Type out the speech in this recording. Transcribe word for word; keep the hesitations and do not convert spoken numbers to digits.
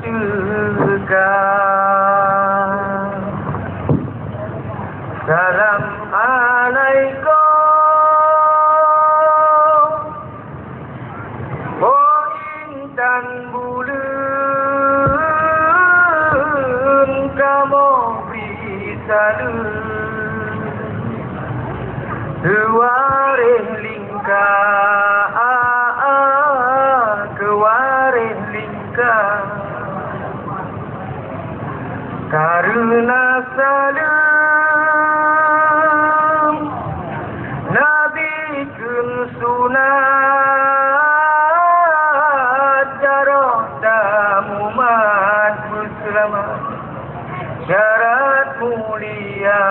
teuka. Salam alaikum, oh intan buleuen, kamoe bri saleuem. Keu waréh lingka, keu waréh lingka. Kareuna saleuem Nabi kheun sunat, jaroe tamumat beuseulamat. Syarat mulia.